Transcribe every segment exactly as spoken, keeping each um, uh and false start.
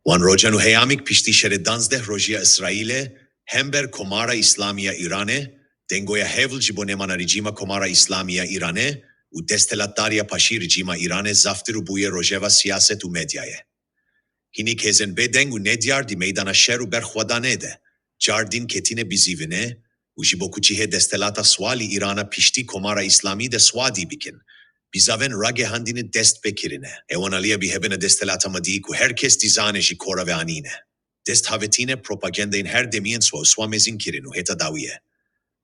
Wan rojan û heyamîk piştî şerê danzdeh rojiya Îsraîlê hember Komara Îslamî ya Îranê, dengoya hevl ji bo nemana rejîma Komara Îslamî ya Îranê û desthilatdariya paşî rejîma Îranê zaftir û bûye rojeva siyaset û medyayê. Hinîk hêzên bêdeng û nediyar di meydana şer û berxwedanê de car din ketine bizîvinê û ji bo ku cihê desthilata swa li Îrana piştî Komara Îslamî de swadî bikin, bizavên ragihandinê dest pê kirine. Ewan aliya bihevbena desthilata me dî ku her kes dizane ji kora ve anîne. Dest havêtîne propagandeyên her demiyên swa û swa mezin kirin û heta dawiyê.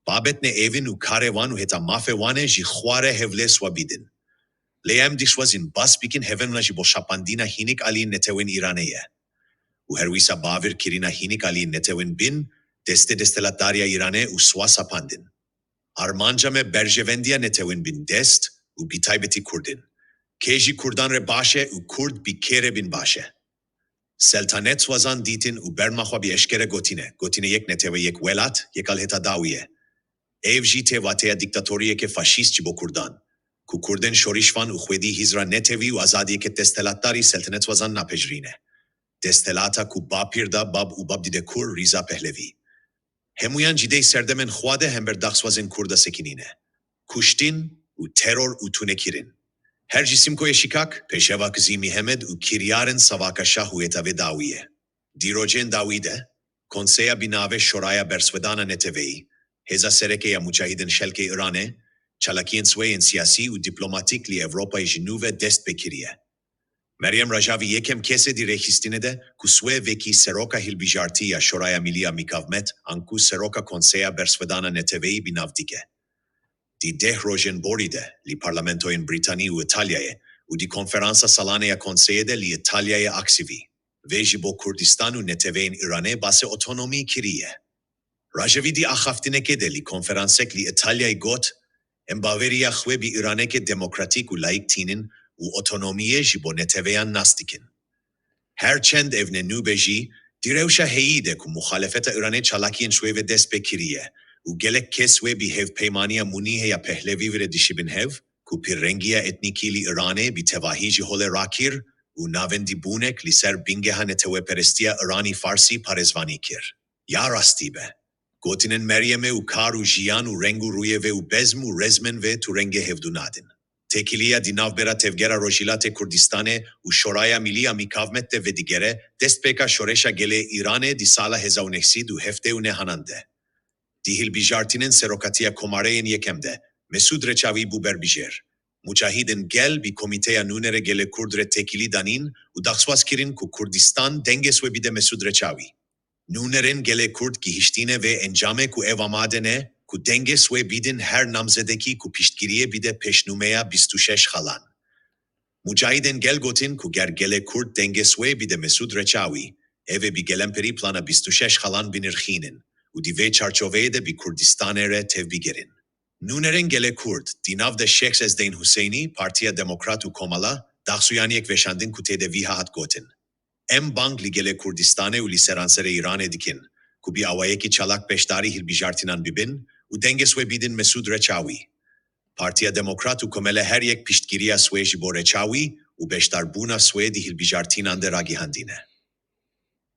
Babetne evin û karê wan û heta mafê wan e jî xware hevlê swa bidin. Lê em dişwazin bas bikin hevemna ji bo şapandina hinîk aliyên netewên Îranê ye. Û her wisa bavir kirina hinîk aliyên netewên bin destê desthilatdariya Îranê û swa sapandin. Armanca me berjevendiya netewên bin dest û bi taybetî Kurdin. Kê ji Kurdan re baş e û Kurd bi kê re bin baş e. Seltanetwazan dîtin û berma xwe bi eşkere gotine. Gotine yek netewe, yek welat, yek al heta dawiyê. Ev jî tê wateya dîktatoriyeke faşîst ji bo Kurdan. Ku Kurdên şorişvan û xwedî hizra netewî û azadiyeke desthilatdarî seltenetwazan napejirîne. Desthilata ku bapîr da bab û babdîde Kur Rîza Pehlevî. Hemûyan cîdeyî serdemên xwe de hember daxwazên Kurda sekinîne. Kuştin û teror û tunekirin. Her ji Simkoyê Şikak, Pêşeva Kizî Mihemed û kiryarên Savaka Şah û heta vê dawiyê. Di rojên dawî de, Konseya bi navê Şoraya Berxwedana Neteweyî, hêza sereke ya Mucahidên Xelkê Îranê, çalakiyên swê yên siyasî û dîplomatîk li Ewropayê ji nû ve dest pê kiriye. Meryem Rejavî yekem kes e di rêxistinê de ku swê wekî seroka hilbijartî ya Şoraya Milî ya Mikavmet anku seroka Konseya Berxwedana Neteweyî bi nav dike. Di deh rojên borî de li parlamentoyên Brîtanî û Îtalyayê û di konferansa salane ya Konseyê de li Îtalyayê aksivî. Vê ji bo Kurdistan û neteweyên Îranê basê otonomî kiriye. Rejavî di axaftinekê de li konferansek li Îtalyayê got, Em baweriya xwe bi Îraneke demokratîk û layîk tînin û otonomiyê ji bo neteweyan nas dikin. Her çend ev ne nû be jî, di rewşa heyî de ku muxalefeta Îranê çalakiyên şwê ve dest pê kiriye û gelek kes wê bi Hevpeymaniya Munîhê ya Pehlevî ve re dişibin hev, ku pîrrengiya etnîkî li Îranê bi tevahî ji holê rakir û navendîbûnek li ser bingeha neteweperestiya Îranî Farsî parêzvanî kir. Ya rastî be. Gotinên Meryemê û kar û jiyan û reng û rûyê vê û bezm û rezmên vê tu rengê hevdu nadin. Têkiliya di navbera Tevgera Rojhilatê Kurdistanê û Şoraya Milî ya Mîkavmet de vedigere destpêka şoreşa gelê Îranê di sala hezar û neh sed û heftê û nehanan de. Di hilbijartinên serokatiya Komareyên Yekem de Mesûd Reçawî bû berbijêr. Mucahidên Gel bi Komîteya Nûnerê Gelê Kurd re têkilî danîn û daxwaz kirin ku Kurdistan dengê swê bide Mesûd Reçawî. Nûnerên Gelê Kurd gihiştîne vê encamê ku ev amade ne ku dengê swê bidin her namzedekî ku piştgiriyê bide pêşnûmeya bîst û şeş xalan. Mucahidên Gel gotin ku ger Gelê Kurd dengê swê bide Mesûd Reçawî, ev ê bi gelemperî plana bîst û şeş xalan binirxînin û di vê çarçoveyê de bi Kurdistanê re tevbigerin. Nûnerên Gelê Kurd, di nav de Şêx Ezdeyn Huseynî, Partiya Demokrat û Komala, daxuyaniyek veşandin ku tê de vîha hat gotin. Em bang li gelê Kurdistanê û li seranserê Îranê dikin ku bi awayekî çalak beşdarî hilbijartinan bibin û dengê swê bidin Mesûd Reçawî. Partiya Demokrat û Komele her yek piştgiriya swê ji bo Reçawî û beşdarbûna swê di hilbijartinan de ragihandine.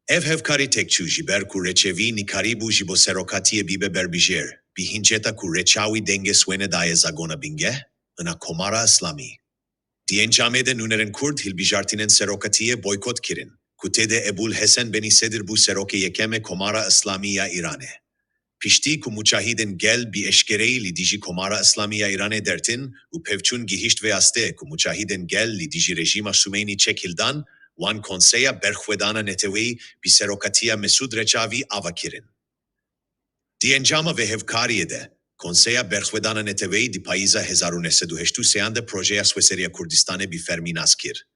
Ev hevkarî têk çû ji ber ku Reçevî nikarîbû ji bo serokatiyê bibe berbijêr, bi hinceta ku Reçawî dengê swê nedaye zagona bingeh, ina Komara Îslamî. Di encamê de nûnerên Kurd hilbijartinên serokatiyê boykot kirin, ku tê de Ebûl Hesen Benî Sedir bû serokê yekem ê Komara Îslamî ya Îranê. Piştî ku Mucahidên Gel bi eşkereyî li dijî Komara Îslamî ya Îranê dertin û pevçûn gihişt vê astê ku Mucahidên Gel li dijî rejîma Şumeynî çek hildan, wan Konseya Berxwedana Neteweyî bi serokatiya Mesûd Reçavî ava kirin. Di encama vê hevkariyê de, Konseya Berxwedana Neteweyî di payîza hezar û neh sed û heştê û sêyan de projeya Xweseriya Kurdistanê bi fermî nas kir.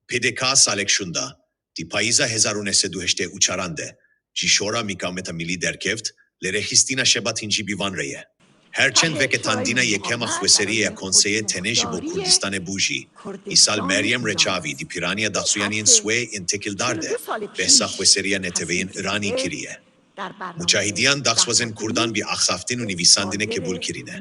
P D K salek şûnda, di payîza hezar û neh sed û heştê û çaran de, ji Şora Mîkavmeta Milî derkeft, lê rêxistina Şebat Hincî bi van re ye. Her çend veketandina yekem a Xweseriyê ya Konseyê tenê ji bo Kurdistanê bû jî, îsal Meryem Reçavî di pîraniya daxuyaniyên swê yên têkildar de behsa Xweseriya Neteweyên Îranî kiriye. Mucahidiyan daxwazên Kurdan bi axaftin û nivîsandinê qebûl kirine.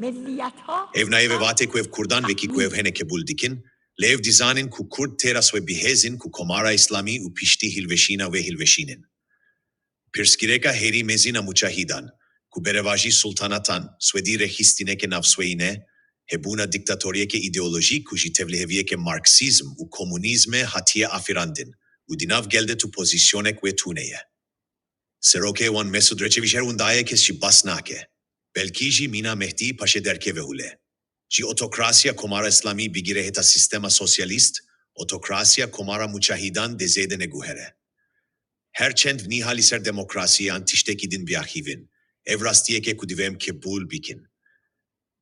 Ev nayê vevatê ku ev Kurdan wekî ku ev hene qebûl dikin, Lê ev dizanin ku Kurd têra swê bihêzin ku Komara Îslamî û piştî hilweşîna wê hilweşînin. Pirsgirêka herî mezin a muçahîdan, ku berevajî sultanatan swêdî rêxistineke navsweyî ne, hebûna dîktatoriyeke îdeolojîk ku ji tevliheviyeke Marksîzm û komunîzmê hatiye afirandin û di nav gel de tu pozîsyonek wê tune ye. Serokê wan Mesûd Reçevî ji her winda ye kes jî bas nake. Belkî jî mîna Mehdî paşê derkeve hûlê. Ji otokrasiya Komara Îslamî bigire heta sîstema sosyalîst, otokrasiya Komara Muçahîdan dê zêde neguhere. Her çend niha li ser demokrasiyan tiştekî din biaxivin, ev rastiyeke ku divê em qebûl bikin.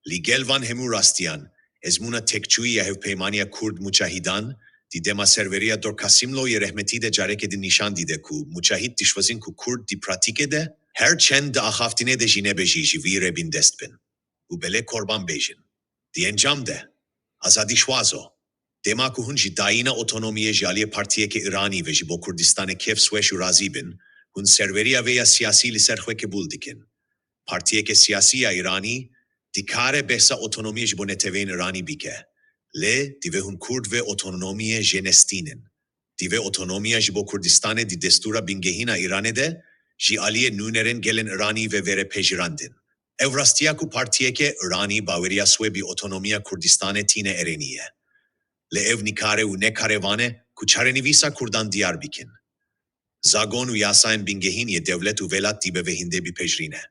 Li gel van hemû rastiyan, ezmûna tekçûyî ya Hevpeymaniya Kurd Muçahîdan, di dema serweriya Doktor Kasimlo yê rehmetî de careke din nîşan dide ku muçahîd dişwazin ku Kurd di pratîkê de, her çend di axaftinê de jî nebe jî ji vî rê bindest bin û belê korban bêjin. Di encam de, azadî şwazo. Dema ku hûn ji dayîna otonomiyê ji aliyê partiyeke Îranî ve ji bo Kurdistanê kêfsweş û razî bin, hûn serweriya vê ya siyasî li ser xwe qebûl dikin. Partiyeke siyasî ya Îranî dikare behsa otonomiyê ji bo neteweyên Îranî bike. Lê divê hûn Kurd vê otonomiyê jê nestînin. Divê otonomiya ji bo Kurdistanê di destûra bingehîn a Îranê de ji aliyê nûnerên gelên Îranî ve vere pejirandin. Ev rastiya ku partiyeke Îranî baweriya swê bi otonomiya Kurdistanê tîne erênî ye. Lê ev nikare û nekare vane ku çarenivîsa Kurdan diyar bikin. Zagon û yasayên bingehîn yê dewlet û welat dibe vê hîndê bipejirîne.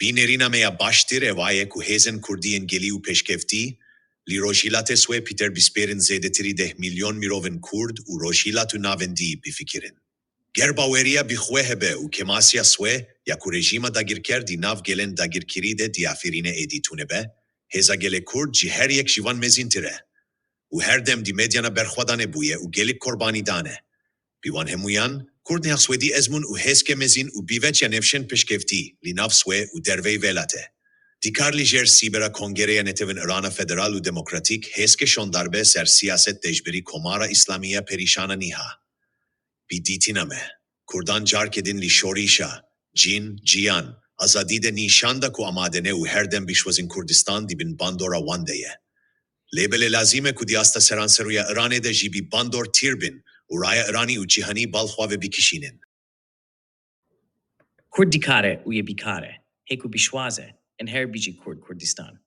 Bi nêrîna me ya baştir ev a ye ku hêzên Kurdî yên gelî û pêşkeftî li Rojhilatê swê pîter bispêrin zêdetirî deh milyon mirovên Kurd û Rojhilat û Navendî bifikirin. Ger baweriya bi xwe hebe û kêmasiya swê ya ku rejîma dagirker di nav gelên dagirkirî de diafirîne êdî tune be, hêza gelê Kurd ji her yek ji van mezîntir e. Û her dem di medyana berxwedanê bûye û gelek korbanî dane. Bi wan hemûyan, Kurd niha swêdî ezmûn û hêzke mezin û bîveç ya nefşên pêşkeftî li nav swê û derveyî welat e. Dikar li jêr sîbera Kongereya Netewên Îrana Federal û Demokratîk hêzke şondar be ser siyaset de ji berî Komara Îslamî ya perîşana niha. Bi dîtina me, Kurdan carke din li şorîşa, cîn, ciyan, azadî de nîşan da ku amade ne û her dem bişwazin Kurdistan di bin bandora wan de ye. Lê belê lazîm e ku di asta seranserû ya Îranê de jî bi bandor tîr bin û raya Îranî û cîhanî bal xwe ve bikişînin. Kurd dikare û yê bikare, hê ku bişwaze, in her bijî Kurd Kurdistan.